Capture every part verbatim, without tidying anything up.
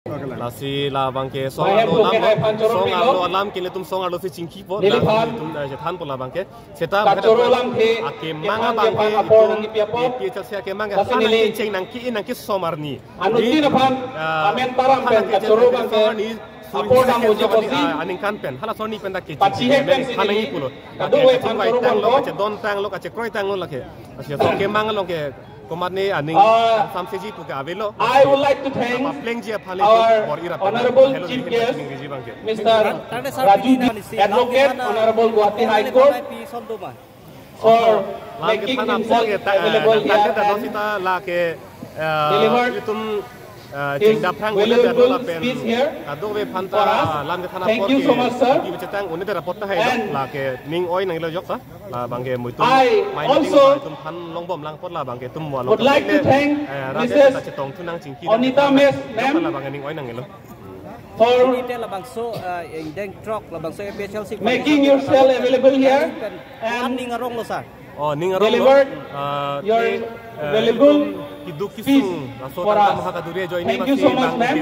Lasi labangke song arlo alam, song arlo alam ke ilitum song arlo si chingkipo, ilitum thanpo labangke. Seta kachoro alam ke akemang abangke itum APHLC akemang ke hana kecheng nangke-i nangkesom arni. Anuttin aphan amen taram pen kachoro abangke apor dam uji posi aningkan pen hala sonni pen dak kecheng pachihek pen si hana neli pulo. Kadokave aphan choro tanglo, kachedon tanglo, kachekroi tanglo lake. Asia so kemang along ke komatne aning samseji pu ke avelo. I would like to thank our honorable chief guest, Mister Raju, Advocate, Honorable Guwahati High Court, for making himself available here and delivered his valuable speech here for us. Thank you so much, sir. And I also would like to thank Missus Onita Ma'am for making yourself available here and delivered your valuable speech for us. Thank you so much, ma'am.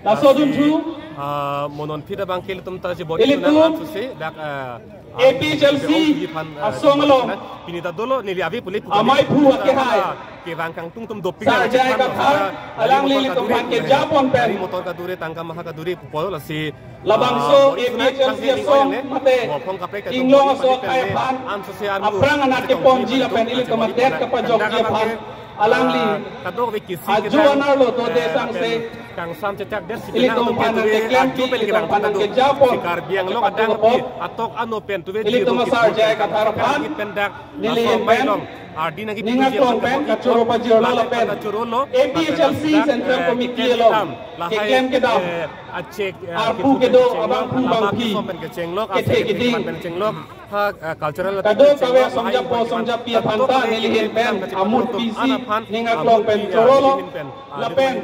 Laso adunthu, ilitum APHLC asong along amei aphu akehai Sar J I Kathar alangli ilitum aphan kejapon pen labangso APHLC asong mate inglong aso akhai aphan aphrang anak keponji lapen ilitum adet kapajokji aphan alangli ajo anerlo dode sangse ilitum aphan keklem, ilitum aphan kejapon ilitum a Sar J I Kathar aphan neli ahin pen ning aklong pen kachoro pajirlo lapen APHLC Central Committee along keklem kedam arpu kedo abangphu bangphi kethe keding kadokave asong japo asong japi aphan ta neli ahin pen amut pisi ning aklong pen chorolo lapen